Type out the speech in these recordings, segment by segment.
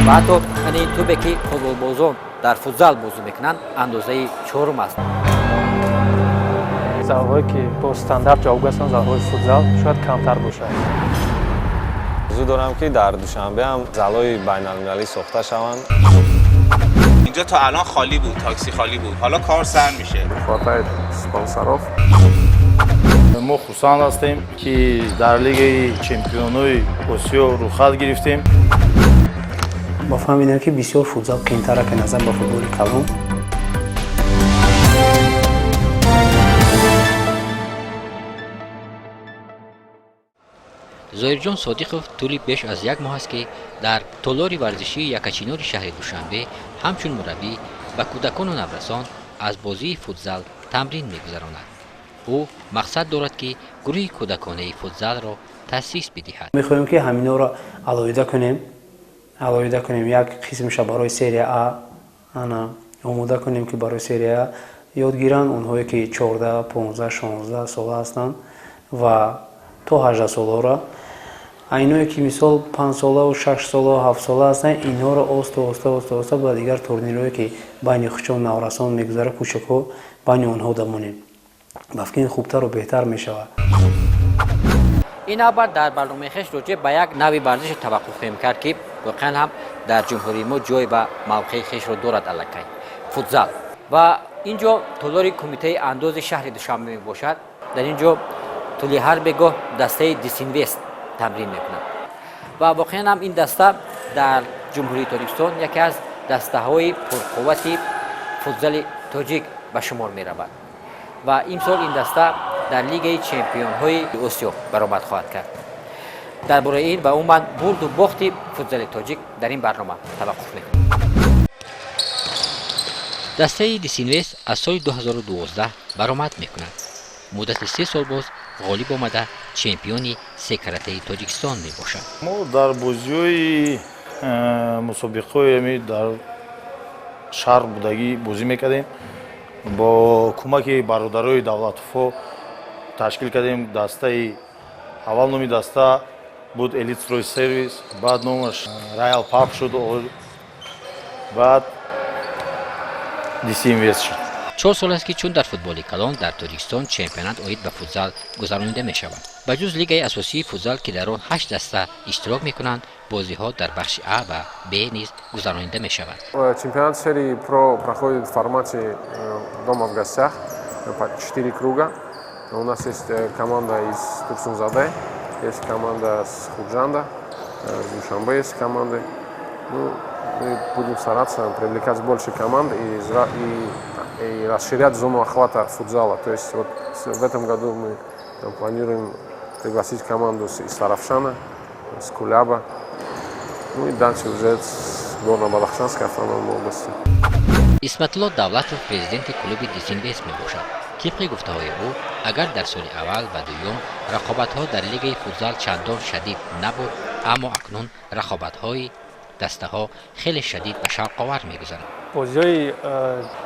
Ва ҳатто ани тӯбе, ки футболбозон дар футзал бозӣ мекунанд, андозаи чорум аст. Залҳое, ки бо стандарт ҷавобгӯ ҳастанд, залҳои футзал шояд камтар бошад. Орзу дорам, ки дар Душанбе ҳам залҳои байналмилалӣ сохта шаванд. اینجا تا الان خالی بود، تاکسی خالی بود، حالا کار سر میشه. Хватает спонсоров. Мо хурсанд ҳастем, ки дар Лигаи чемпионои Осиё рӯхат гирифтем. Мо фаҳмидем, ки бисёр футзал қиинтара, ки назар ба футболи калон. Зоҳирҷон Содиқов тӯли беш аз як моҳ аст, ки дар толори варзишии Якачинори шаҳри Душанбе ҳамчун мураббӣ ба кӯдакону наврасон аз бозии футзал тамрин мегузаронад. Ӯ мақсад дорад, ки гурӯҳи кӯдаконаи футзалро таъсис бидиҳад. Мехоҳем, ки ҳаминҳоро алоҳида кунем, алоҳида кунем, як қисмша барои серия А ана омода кунем, ки барои серия А ёд гиранд, онҳое ки 14, 15, 16 сола ҳастанд ва то 18 соларо. Иное ки, мисол, 5-солаву 6-солаву 7-сола ҳастанд, инҳоро оста оста, оста оста ба дигар турнирҳое, ки байни хучон наврасон мегузарад, кӯчакҳо, байни онҳо дамонем. Ба фикри хубтару беҳтар мешавад. Ин навбат дар барномаи хеш роҷеъ ба як нави варзиши таваққуф хоҳем кард, ки воқеан ҳам дар ҷумҳурии мо ҷой ва мавқеи хешро дорад аллакай: футзал. Ва ин ҷо толори Кумитаи андози шаҳри Душанбе мебошад. Дар ин ҷо тӯли ҳар бегоҳ дастаи Дисинвест тамрин мекунад ва воқеан ҳам ин даста дар Ҷумҳурии Тоҷикистон яке аз дастаҳои пурқуввати футзали тоҷик ба шумор меравад ва имсол ин даста дар Лигаи чемпионҳои Осиё баромад хоҳад кард. Дар бораи ин ва умуман бурду бохти футзали тоҷик дар ин барнома таваққуф мекунем. Дастаи Дисинвест аз соли 2012 баромад мекунад. Муддати 3 сол боз ғолиб омада, чемпиони секаратаи Тоҷикистон мебошад. Мо дар бозиҳои мусобиқаҳои ами дар шаҳр будагӣ бозӣ мекардем. Бо кӯмаки бародарои Давлатовҳо ташкил кардем дастаи. Аввал номи даста буд Элит Строй Сервис, баъд номаш Райал Паб шуд, баъд Дисинвест шуд. 4 сол аст, ки чун дар футболи калон дар Тоҷикистон чемпионат оид ба футзал гузаронида мешавад. Ба ҷуз лигаи асосии футзал, ки дар он ҳашт даста иштирок мекунанд, бозиҳо дар бахши А ва Б низ гузаронида мешавад. Чемпионат серии Про проходит в формате дома в гостях, по четыре круга. У нас есть команда из Турсунзаде, есть команда с Худжанда, с Душанбе есть команды. Ну, мы будем стараться привлекать больше команд и расширять зону охвата футзала. То есть вот в этом году мы там планируем пригласить команду из Истаравшана, с Куляба, ну и дальше уже с Горно-Бадахшанской автономной области. Исматулло Давлатов президенти клуби Дисинвест мебошад. Тибқи гуфтаҳои ӯ, агар дар соли аввал ва дуюм рақобатҳо дар лигаи футзал чандон шадид набуд, аммо акнун рақобатҳои дастаҳо хеле шадид ва шавқовар мегузарад. Бозиҳои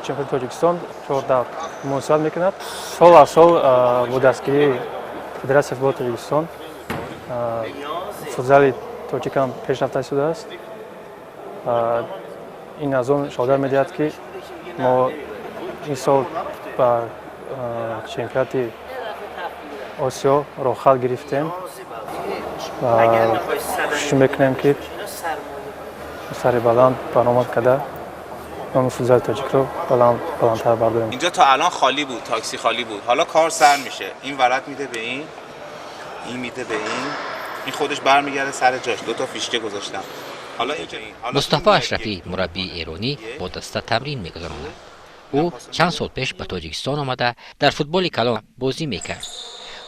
чемпионати Тоҷикистон чор давр муносибат мекунад. Сол аз сол бо дастгирии Федератсияи футболи Тоҷикистон футзали тоҷикам пеш рафта истодааст. Ин аз он шоҳодат медиҳад, ки мо ин сол ба чемпионати Осиё роҳхат гирифтем ва кӯшиш мекунем, ки сари баланд баромад карда, номи футзали тоҷикро баландтар бардорем. اینجا تا الان خالی بود، تاکسی خالی بود، حالا کار سر میشه. این ورق میده به این، این میده به این، این خودش برمیگرده سر جاش. دو تا فیشکه گذاشتم. حالا این که این حالا Мустафо Ашрафӣ, мураббии эронӣ, бо даста тамрин мегузаронад. Ӯ чанд сол пеш ба Тоҷикистон омада, дар футболи калон бозӣ мекард.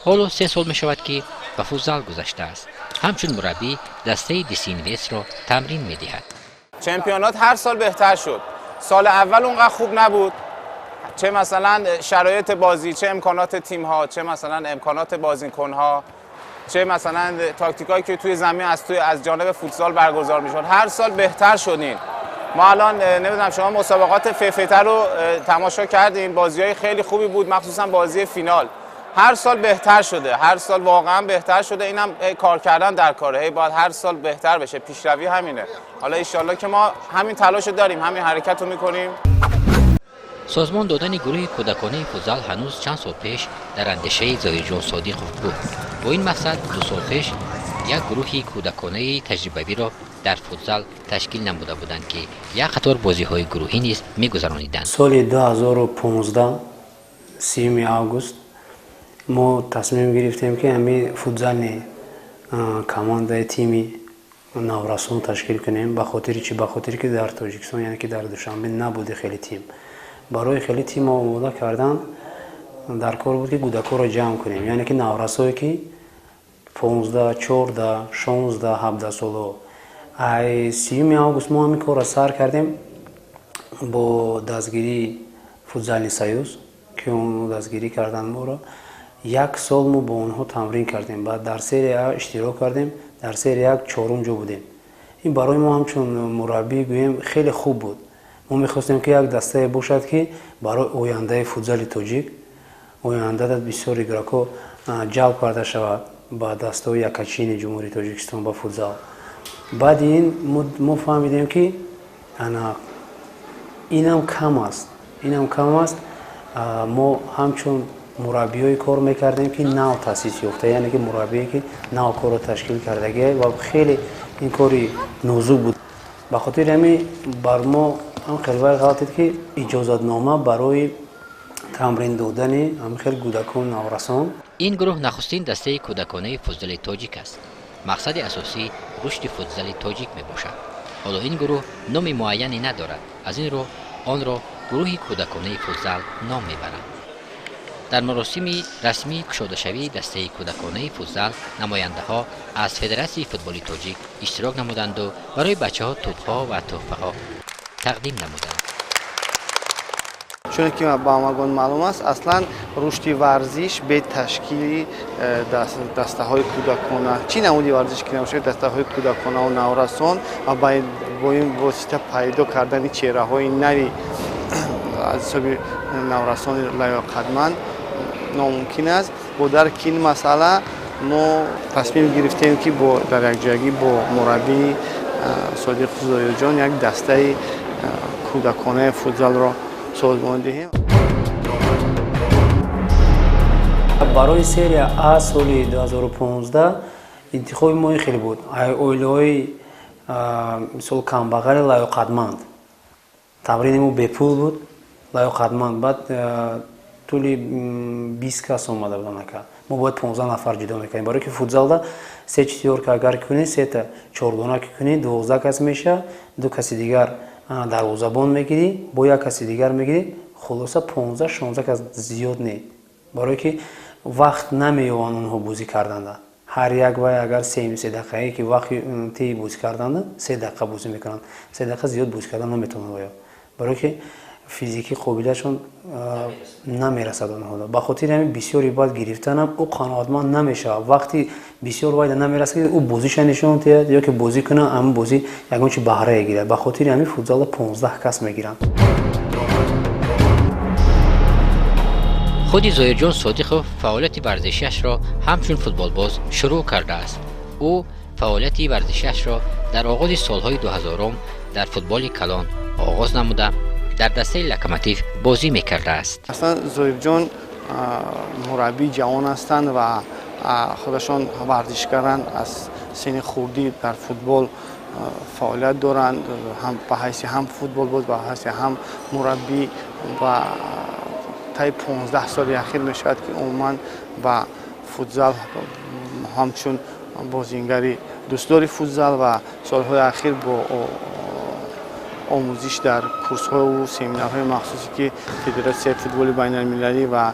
Ҳоло 3 сол мешавад, ки ба футзал гузаштааст. Ҳамчун мураббӣ дастаи Дисинвестро тамрин медиҳад. چمپیونات هر سال بهتر شد. سال اول اونقدر خوب نبود، چه مثلا شرایط بازی، چه امکانات تیم ها، چه مثلا امکانات بازیکن ها، چه مثلا تاکتیک که توی زمین از جانب فوتسال برگزار میشد. هر سال بهتر شدیم. ما الان نمیدونم شما مسابقات ففته رو تماشا کردین، بازی های خیلی خوبی بود، مخصوصا بازی فینال. هر سال بهتر شده، هر سال واقعا بهتر شده. اینم کار کردن در کاره، هی باید هر سال بهتر بشه، پیشروی همینه. حالا ایشالله که ما همین تلاشو داریم، همین حرکت رو میکنیم. سازمان دادن گروه کودکانه فوتزال هنوز چند سال پیش در اندیشه زاهرجان صادقов بود. با این مقصد 2 سال پیش یک گروه کودکانه تجربوی را در فوتزال تشکیل نموده بودند که یک قطار بازی‌های گروهی نیز می‌گذرانیدند. سال 2015 3 август мо тасмим гирифтем, ки ҳамин футзални командаи тими наврасон ташкил кунем. Ба хотири чи? Ба хотире ки дар Тоҷикистон, яъне ки дар Душанбе набуди хеле тим. Барои хеле тим омода кардан дар кор буд, ки кӯдакҳоро ҷамъ кунем, яъне ки наврасое ки 15, 14, 16, 17 соло. Ай 3 август мо ҳамин корро сар кардем бо дастгирии футзални союз, ки он дастгирӣ карданд моро. Як сол мо бо онҳо тамрин кардем, баъд дар серия А иштирок кардем, дар серия як чорум ҷо будем. Ин барои мо ҳамчун мураббӣ гӯем хеле хуб буд. Мо мехостем, ки як дастае бошад, ки барои ояндаи футзали тоҷик оянда бисёр игрокҳо ҷалб карда шавад ба дастаҳои якачини Ҷумҳурии Тоҷикистон ба футзал. Баъди ин мо фаҳмидем, ки ана инам кам аст, инам кам аст. Мо ҳамчун мураббиҳое кор мекардем, ки нав таъсис ёфта, яъне ки мураббие ки нав корро ташкил кардагия, ва хеле ин кори нозук буд. Ба хотири ҳамин бар мо ҳам хелвай ғалтид, ки иҷозатнома барои тамрин додани ҳамин хел кӯдакон наврасон. Ин гурӯҳ нахустин дастаи кӯдаконаи футзали тоҷик аст. Мақсади асосӣ рушди футзали тоҷик мебошад. Ҳоло ин гурӯҳ номи муайяне надорад, аз ин рӯ онро гурӯҳи кӯдаконаи футзал ном мебаранд. Дар маросими расмии кушодашавии дастаи кӯдаконаи футзал намояндаҳо аз Федератсияи футболи тоҷик иштирок намуданду барои бачаҳо тӯбҳо ва тӯҳфаҳо тақдим намуданд. Чунки ба ҳамагон маълум аст, аслан рушди варзиш бе ташкили дастаҳои кӯдакона, чӣ намуди варзиш ки набошад, дастаҳои кӯдаконаву наврасон ва бо ин восита пайдо кардани чеҳраҳои нави аз ҳисоби наврасони лаёқатманд номумкин аст. Бо дарки ин масъала мо тасмим гирифтем, ки дар якҷоягӣ бо мураббии Содиқ Зоирҷон як дастаи кӯдаконаи футзалро созмон диҳем. Барои серия А соли 2015 интихоби мо ин хеле буд. Оилаҳои мисол камбағали лаёқатманд. Тамрини мо бепул буд, лаёқатманд. Баъд тӯли 20 кас омада буданд ака. Мо бояд 15 нафар ҷудо мекардем. Барои ки футзалда се четвёрка агар кунӣ, сета чордона ки кунӣ, 12 кас мешавад, ду каси дигар дарвозабон мегирӣ, бо як каси дигар мегирӣ, хулоса 15-16 кас зиёд не. Барое ки вақт намеёбанд онҳо бозӣ карданда. Ҳар як вай агар се дақиқае ки вақти бозӣ карданда, 3 дақиқа бозӣ мекунанд. 3 дақиқа зиёд бозӣ кардан наметавонанд ваё. Барое ки физикӣ қобилиятшон намерасад онҳо. Ба хотири ҳамин бисёри баъд гирифтанам ӯ қаноатманд намешавад. Вақти бисёр вайда намерасад, ки ӯ бозиша нишон диҳад ё ки бозӣ кунад, ҳамин бозӣ ягон чи баҳрае гирад. Ба хотири ҳамин футзалда 15 кас мегиранд. Худи Зоирҷон Содиқов фаъолияти варзишиашро ҳамчун футболбоз шурӯъ кардааст. Ӯ фаъолияти варзишиашро дар оғози солҳои 2000 дар футболи калон оғоз намуда, дар дастаи Локомотив бозӣ мекардааст. Аслан Зоирҷон мураббии ҷавон ҳастанд ва худашон варзишгаранд, аз синни хурдӣ дар футбол фаъолият доранд, ҳам ба ҳайси ҳам футболбоз, ба ҳайси ҳам мураббӣ, ва таи 15 соли ахир мешавад, ки умуман ба футзал ҳамчун бозингари дӯстдори футзал ва солҳои ахир бо омӯзиш дар курсҳову семинарҳои махсусе, ки Федератсияи футболи байналмилалӣ ва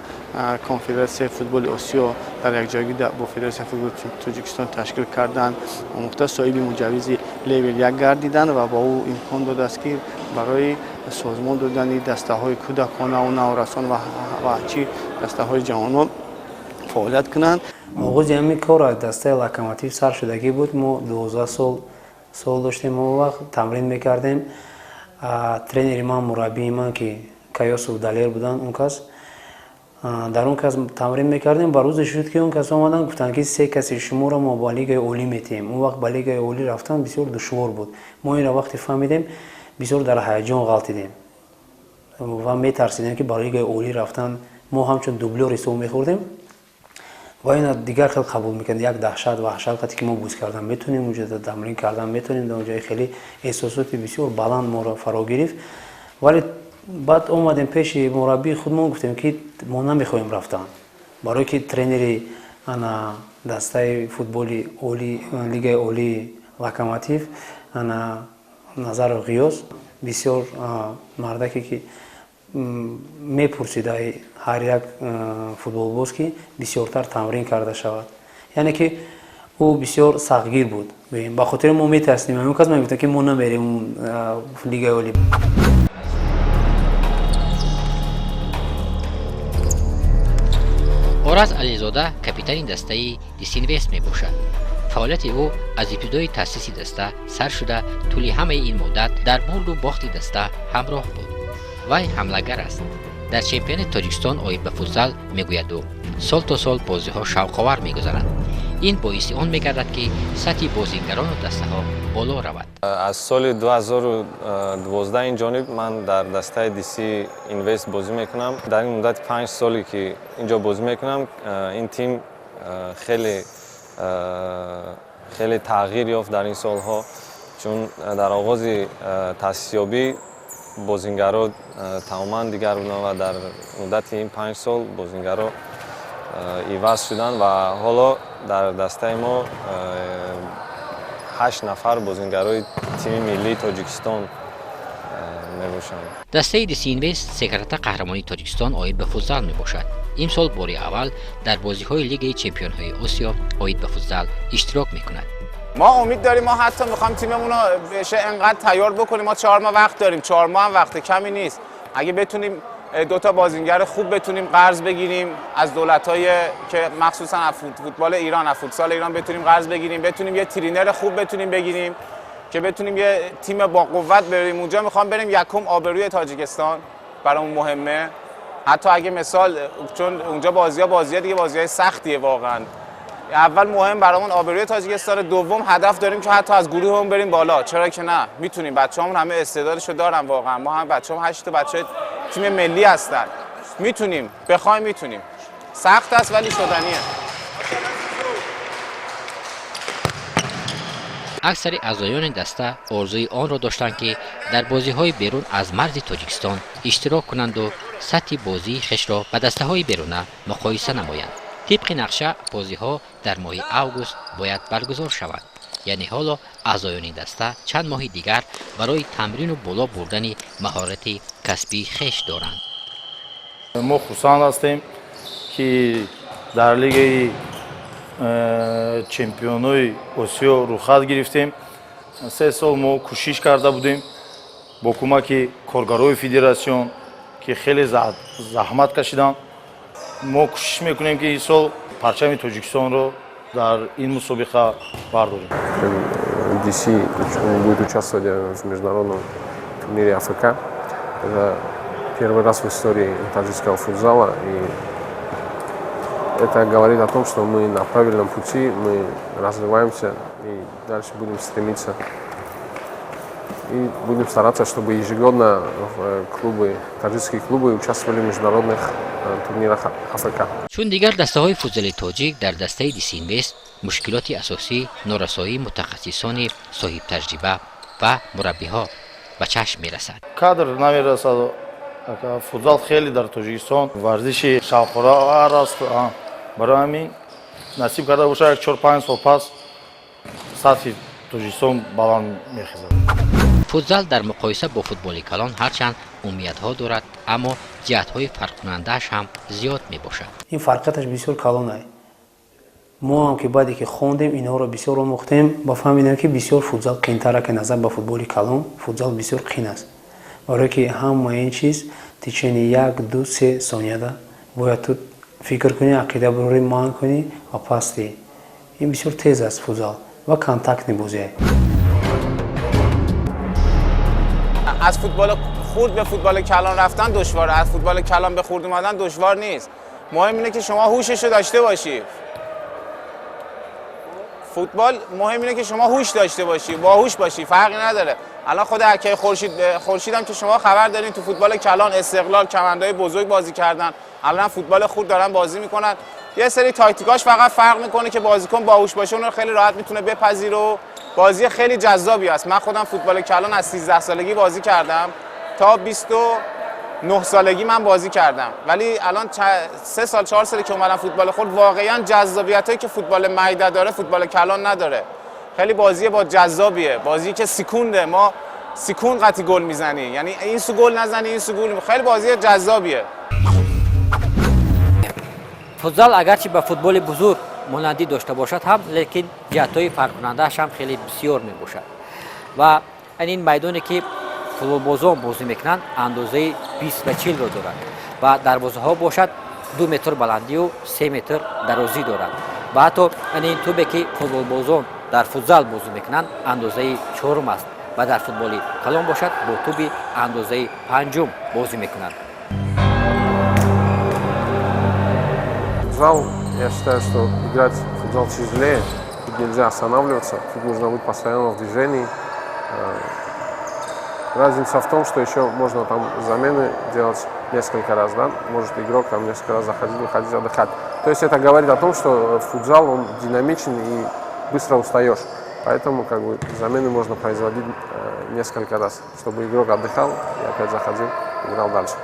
Конфедератсияи футболи Осиё дар якҷоягӣ бо Федератсияи футболи Тоҷикистон ташкил карданд, омӯхта соҳиби муҷаввизи левел 1 гардиданд ва ба ӯ имкон додааст, ки барои созмон додани дастаҳои кӯдаконаву наврасон ва чӣ дастаҳои ҷавонон фаъолият кунанд. Оғози ҳамин кор аз дастаи Локомотив сар шудагӣ буд. Мо 12 сол доштем, он вақт тамрин мекардем. Тренери ман, мураббии ман, ки Каёсов Далер буданд, он кас Дар он кас тамрин мекардем ва рӯзе шуд, ки он кас омаданд, гуфтанд, ки се каси шуморо мо ба лигаи олӣ метиҳем. Он вақт ба лигаи олӣ рафтан бисёр душвор буд. Мо инро вақте фаҳмидем, бисёр дар ҳаяҷон ғалтидем ва метарсидем, ки ба лигаи олӣ рафтан мо ҳамчун дублёр ҳисоб мехӯрдем ва ина дигар хел қабул мекард, як даҳшат, ваҳшат қати, ки мо бозӣ кардан метонем, унҷо тамрин кардан метонем. Дар онҷо хеле эҳсосоти бисёр баланд моро фаро гирифт. Вале баъд омадем пеши мураббии худмон, гуфтем, ки мо намехоҳем рафтан, барое ки тренери ана дастаи футболи оли, лигаи олии Локомотив, ана Назаров Ғиёс, бисёр мардаке, ки мепурсид ҳар як футболбоз, ки бисёртар тамрин карда шавад, яъне ки ӯ бисёр сахтгир буд. Ба хотири мо метарсидем, он кас мегуфтем, ки мо намерем лигаи олӣ. Ораз Ализода капитани дастаи Дисинвест мебошад. Фаъолияти ӯ аз ибтидои таъсиси даста сар шуда, тӯли ҳамаи ин муддат дар бурду бохти даста ҳамроҳ буд. Вай ҳамлагар аст. Дар чемпионати Тоҷикистон оид ба футзал, мегӯяд ӯ, сол то сол бозиҳо шавқовар мегузаранд. Ин боиси он мегардад, ки сатҳи бозингарону дастаҳо боло равад. Аз соли 2012 ин ҷониб ман дар дастаи Диси Инвест бозӣ мекунам. Дар ин муддати 5 соле, ки ин ҷо бозӣ мекунам, ин тим хеле тағйир ёфт дар ин солҳо, чун дар оғози таъсисёбӣ бозингаро тамоман дигар буданд ва дар муддати ин 5 сол бозингаро иваз шуданд ва ҳоло дар дастаи мо ҳашт нафар бозингарои тими миллии Тоҷикистон мебошанд. Дастаи Дисинвест секарата қаҳрамонии Тоҷикистон оид ба футзал мебошад. Имсол бори аввал дар бозиҳои Лигаи чемпионҳои Осиё оид ба футзал иштирок мекунад. ما امید داریم. ما حتی میخوایم تیممون رو بشه انقدر تیار بکنیم. ما 4 ماه وقت داریم، 4 ماه هم وقت کمی نیست. اگه بتونیم دو تا بازیگر خوب بتونیم قرض بگیریم از دولت‌های که مخصوصا از فوتبال ایران، از فوتسال ایران بتونیم قرض بگیریم، بتونیم یه trainer خوب بتونیم بگیریم که بتونیم یه تیم با قوت بریم اونجا. میخوام بریم. یکم آبروی تاجیکستان برامون مهمه. حتی اگه مثال، چون اونجا بازی‌ها بازی‌ها دیگه بازی‌های سختیه واقعا. اول مهم برامون آبروی تاجیکستان، دوم هدف داریم که حتی از گروهمون بریم بالا. چرا که نه؟ میتونیم. بچه‌هامون همه استعدادشو دارن واقعا. ما هم بچه‌هام 8 تا بچه تیم ملی هستن. میتونیم، بخوایم میتونیم. سخت است ولی شدنیه. Аксари аъзоёни даста орзуи онро доштанд, ки дар бозиҳои берун аз марзи Тоҷикистон иштирок кунанду сатҳи бозии хешро ба дастаҳои беруна муқоиса намоянд. Тибқи нақша, бозиҳо дар моҳи август бояд баргузор шаванд, яъне ҳоло аъзоёни даста чанд моҳи дигар барои тамрину боло бурдани маҳорати касбии хеш доранд. Мо хурсанд ҳастем, ки дар лигаи чемпионои Осиё рӯйхат гирифтем. 3 сол мо кӯшиш карда будем бо кӯмаки коргарои федератсион, ки хеле заҳмат кашиданд. Мо кӯшиш мекунем, ки ин сол парчами Тоҷикистонро дар ин мусобиқа бардорем. DC будет участвовать в международном турнире АФК. Это первый раз в истории таджикского футзала. И это говорит о том, что мы на правильном пути, мы развиваемся и дальше будем стремиться. И будем стараться, чтобы ежегодно клубы, таджикские клубы участвовали в международных турнирах АФК. Чун дигар дастаҳои футзали тоҷик, дар дастаи Дисинвест мушкилоти асосӣ норасоии мутахассисони соҳибтаҷриба ва мураббиҳо ба чашм мерасад. Кадр намерасад. Футзал хеле дар Тоҷикистон варзиши шавқовар аст. Барои ҳамин, насиб карда бошад, як 4-5 сол пас сатҳи Тоҷикистон баланд мехезад. Футзал дар муқоиса бо футболи калон ҳарчанд умумиятҳо дорад, аммо ҷиҳатҳои фарқкунандааш ҳам зиёд мебошад. Ин фарқияташ бисёр калонай. Мо ҳам ки баъде ки хондем, инҳоро бисёр омӯхтем ва фаҳмидем, ки бисёр футзал қиинтара, ки назар ба футболи калон футзал бисёр қиин аст, барое ки ҳама ин чиз течение 1, 2, 3 сонияда бояд ту фикр кунӣ, ақида бурорӣ, манъ кунӣ ва пас диҳӣ. Ин бисёр тез аст футзал ва контактный бозие. از فوتبال خورد به فوتبال کلان رفتن دشواره، از فوتبال کلان به خورد اومدن دشوار نیست. مهم اینه که شما هوشش رو داشته باشی. فوتبال مهم اینه که شما هوش داشته باشی، باهوش باشی، فرقی نداره. الان خود اکه خورشید هم که شما خبر دارین تو فوتبال کلان استقلال کمندای بزرگ بازی کردن، الان فوتبال خود دارن بازی میکنن. یه سری تاکتیکاش فقط فرق میکنه که بازیکن باهوش باشه اون رو خیلی راحت میتونه بپذیره و بازی خیلی جذابی است. من خودم فوتبال کلان از 13 سالگی بازی کردم تا 29 سالگی من بازی کردم، ولی الان 3 سال 4 ساله که اومدم فوتبال خود، واقعا جذابیتایی که فوتبال میده داره فوتبال کلان نداره. خیلی بازی با جذابیه، بازی که سیکونده، ما سیکوند قطعی گل میزنی، یعنی این سو گل نزنی این سو گل، خیلی بازی جذابیه. فوتزال اگرچه به فوتبال بزرگ مانندی داشته باشد هم، لیکن جهت‌های فرق‌کننده‌اش هم خیلی بسیار میباشد و این میدانی که футболбозон бозӣ мекунанд андозаи 20 ба 40 ро дорад ва дарвозаҳо бошад 2 метр баландию 3 метр дарозӣ дорад ва ҳатто ин тӯбе ки футболбозон дар футзал бозӣ мекунанд андозаи 4 аст ва дар футболи калон бошад бо тӯби андозаи 5 бозӣ мекунанд. Футзал, я считаю, что играть в футзал тяжелее, тут нельзя останавливаться, тут нужно быть постоянно в движении. Разница в том, что еще можно там замены делать несколько раз, да? Может игрок там несколько раз заходить, выходить, отдыхать. То есть это говорит о том, что футзал, он динамичен и быстро устаешь. Поэтому как бы замены можно производить несколько раз, чтобы игрок отдыхал и опять заходил, играл дальше.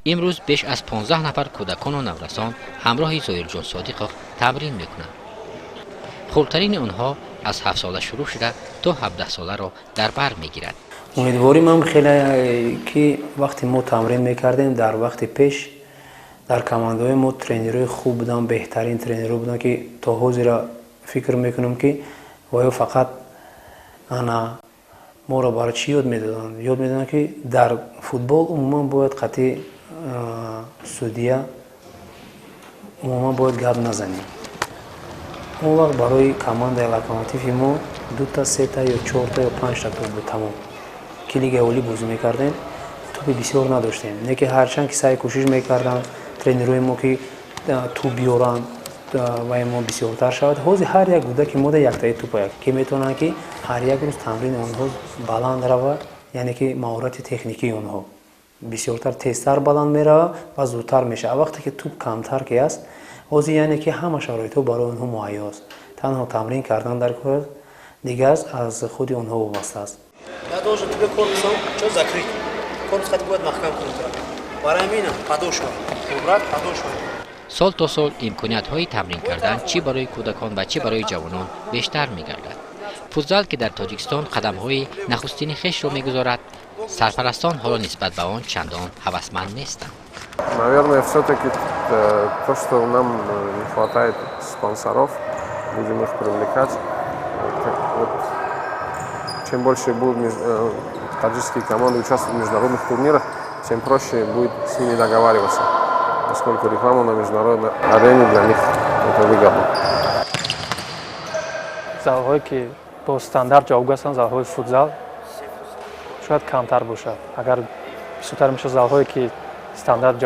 Имрӯз беш аз 15 нафар кӯдакону наврасон ҳамроҳи Зоирҷон Содиқов тамрин мекунанд. Хурдтарини онҳо аз 7 сола шурӯъ шуда то 17 соларо дар бар мегирад. Умедворим ҳам хеле ки вақте мо тамрин мекардем дар вақти пеш дар командаҳои мо тренерҳои хуб буданд, беҳтарин тренерҳо буданд ки то ҳозира фикр мекунам ки ваё фақат ана моро барои чӣ ёд медоданд? Ёд медоданд ки дар футбол умуман бояд қатъи судья умуман бояд гап назанем. Он вақт барои командаи Локомотиви мо 2та, 3та ё 4та ё 5та тӯб буд тамом. Ки лигаи олӣ бозӣ мекардем, тӯби бисёр надоштем. Не ки ҳарчанд ки саъй кӯшиш мекарданд тренерҳои мо ки тӯб биёранд ва мо бисёртар шавад. Ҳозир ҳар як кӯдаки мо яктаи тӯпа ки метавонанд ки ҳар як рӯз тамрини онҳо баланд равад, яъне ки маҳорати техникии онҳо бисёртар тезтар баланд меравад ва зудтар мешавад. Вақте ки тӯб камтар ки аст, ҳозир яъне ки ҳама шароитҳо барои онҳо муҳайё аст. Танҳо тамрин кардан дар кор аст, дигар аз худи онҳо вобаста аст. Я должен тебе корпусом что закрыть. Корпус хотя бы маҳкам кунед. Барои мина подошва. Убрать подошва. Сол то сол имкониятҳои тамрин кардан чӣ барои кӯдакон ва чӣ барои ҷавонон бештар мегардад. Футзал ки дар Тоҷикистон қадамҳои нахустини хешро мегузорад, сарпарастон ҳоло нисбат ба он чандон ҳавасманд нестанд. Наверное, все-таки то, что нам не хватает спонсоров, будем их привлекать. Вот, чем больше будут таджикские команды участвовать в международных турнирах, тем проще будет с ними договариваться, поскольку реклама на международной арене для них это выгодно. Залҳое ки бо стандарт ҷавобгӯ ҳастанд, залҳои футзал шояд камтар бошад. Агар бисёртар мешавад залҳое ки стандарт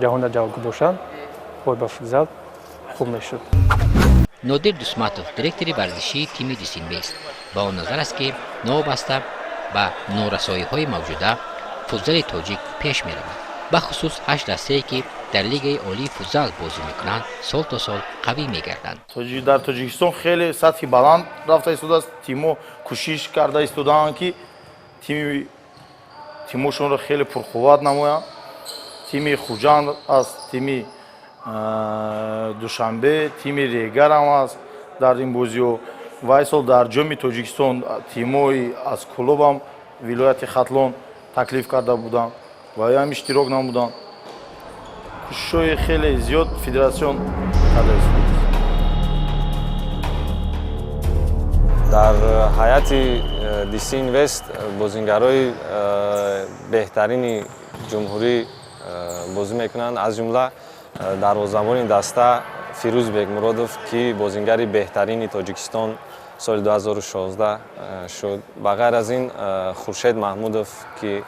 ҷаҳонда ҷавобгӯ бошанд, бой ба футзал хуб мешуд. Нодир Дусматов, директори варзишии тими Дисинвест, ба он назар аст ки новобаста ба норасоиҳои мавҷуда футзали тоҷик пеш меравад. Бахусус 8 дастае ки дар лигаи олии футзал бозӣ мекунанд, сол то сол қавӣ мегарданд. Дар Тоҷикистон хеле сатҳи баланд рафта истодааст. Тимҳо кӯшиш карда истодаанд ки тимҳошонро хеле пурқувват намоянд. Тими Хуҷанд аст, тими Душанбе, тими Регар ҳам аст дар ин бозиҳо. Ва ин сол дар ҷоми Тоҷикистон тимҳои аз клубам вилояти Хатлон таклиф карда буданд ва ҳам иштирок намуданд. Кӯшишҳои хеле зиёд федератсион карда истодааст. Дар ҳайати DC Invest бозингарои беҳтарини ҷумҳурӣ бозӣ мекунанд, аз ҷумла дарвозабони даста Фирӯз Бекмуродов, ки бозингари беҳтарини Тоҷикистон соли 2016 шуд. Ба ғайр аз ин Хуршед Маҳмудов, ки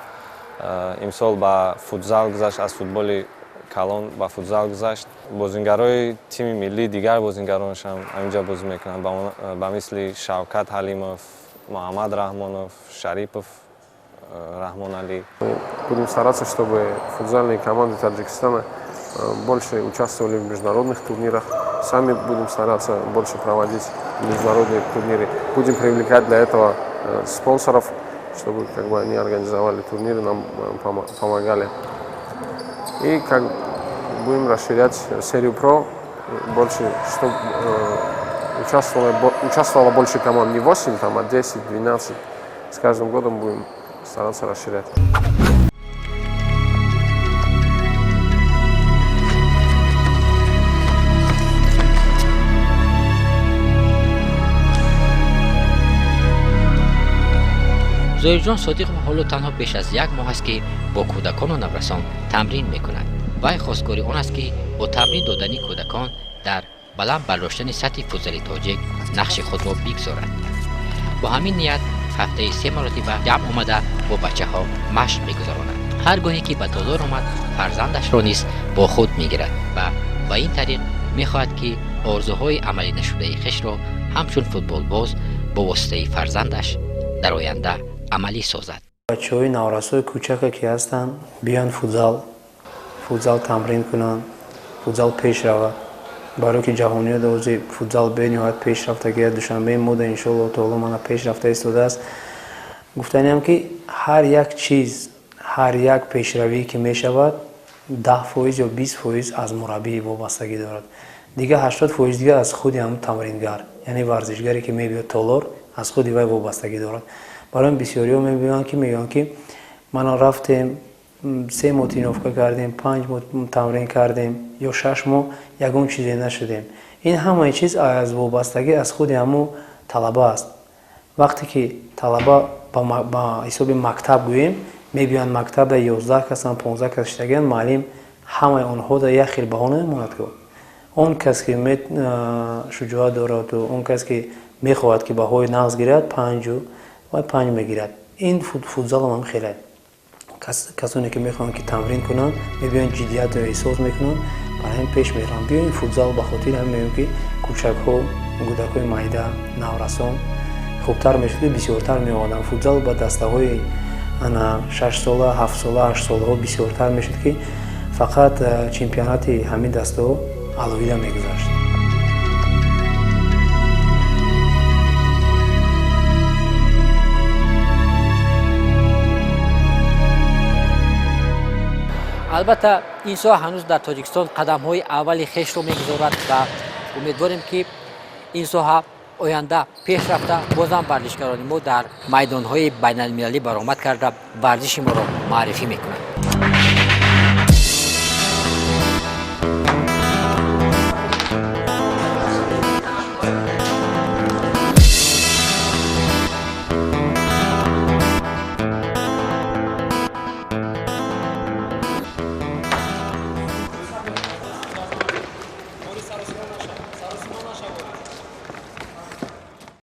имсол ба футзал гузашт, аз футболи калон ба футзал гузашт. Бозингарои тими миллӣ, дигар бозингаронаш ҳам ҳаминҷа бозӣ мекунанд, ба мисли Шавкат Ҳалимов, Муҳаммад Раҳмонов, Шарипов Раҳмоналӣ. Мы будем стараться, чтобы футзальные команды Таджикистана больше участвовали в международных турнирах. Сами будем стараться больше проводить международные турниры. Будем привлекать для этого спонсоров, чтобы, как бы, они организовали турниры, нам помогали. И как будем расширять серию ПРО, больше, чтобы участвовало больше команд, не 8, там, а 10, 12. С каждым годом будем стараться расширять. Зоирҷон Содиқов ҳоло танҳо беш аз як моҳ аст, ки бо кӯдакону наврасон тамрин мекунад. Вай хостгори он аст, ки бо тамрин додани кӯдакон дар баланд бардоштани сатҳи футзали тоҷик нақши худро бигзорад. Бо ҳамин ният ҳафтаи се маротиба ҷамъ омада бо бачаҳо машқ мегузаронад. Ҳар гоҳе ки ба толор омад, фарзандашро низ бо худ мегирад ва ба ин тариқ мехоҳад, ки орзуҳои амалӣ нашудаи хешро ҳамчун футболбоз бо воситаи фарзандаш дар оянда амалӣ созад. Бачаҳои наврасои кӯчака ки ҳастанд, биёянд, футзал тамрин кунанд, футзал пеш равад, барое ки ҷаҳониёт ози футзал бениҳоят пеш рафтагия. Душанбеи мода, иншоалло таоло, мана пеш рафта истодааст. Гуфтаниам, ки ҳар як чиз, ҳар як пешравӣ ки мешавад, 10% ё 20% аз мураббӣ вобастагӣ дорад, дига 80% дига аз худи ҳам тамрингар, яъне варзишгаре ки мебиёд толор, аз худи вай вобастагӣ дорад. Барои бисёриҳо мебиёянд, ки мегӯянд, ки мана рафтем, 3 моҳ тренировка кардем, 5 моҳ тамрин кардем ё 6 моҳ, ягон чизе нашудем. Ин ҳамаи чиз аз вобастагӣ аз худи ҳамун талаба аст. Вақте ки талаба ба ҳисоби мактаб гӯем, мебиёянд, мактабда 11 касан, 15 кас шидагиянд, муаллим ҳамаи онҳо да як хел баҳо намемонад. Ки он кас ки шуҷоат дораду он кас ки мехоҳад, ки баҳои нағз гирад, панҷу вай панҷ мегирад. Ин футзалам ҳам хеле касоне ки мехоҳанд, ки тамрин кунанд, мебиёянд, ҷиддиятро эҳсос мекунанд, барои ҳамин пеш мераванд. Биёин футзал, ба хотири ҳамин мегӯем, ки кӯчакҳо, кӯдакҳои майда, наврасон хубтар мешуд, ки бисёртар меомаданд футзал ба дастаҳои ана 6-сола, 7-сола, 8-солаҳо бисёртар мешуд, ки фақат чемпионати ҳамин дастаҳо алоҳида мегузашт. Албатта, ин соҳа ҳанӯз дар Тоҷикистон қадамҳои аввали хешро мегузорад ва умедворем, ки ин соҳа оянда пеш рафта, бозам варзишгарони мо дар майдонҳои байналмилалӣ баромад карда, варзиши моро муаррифӣ мекунанд.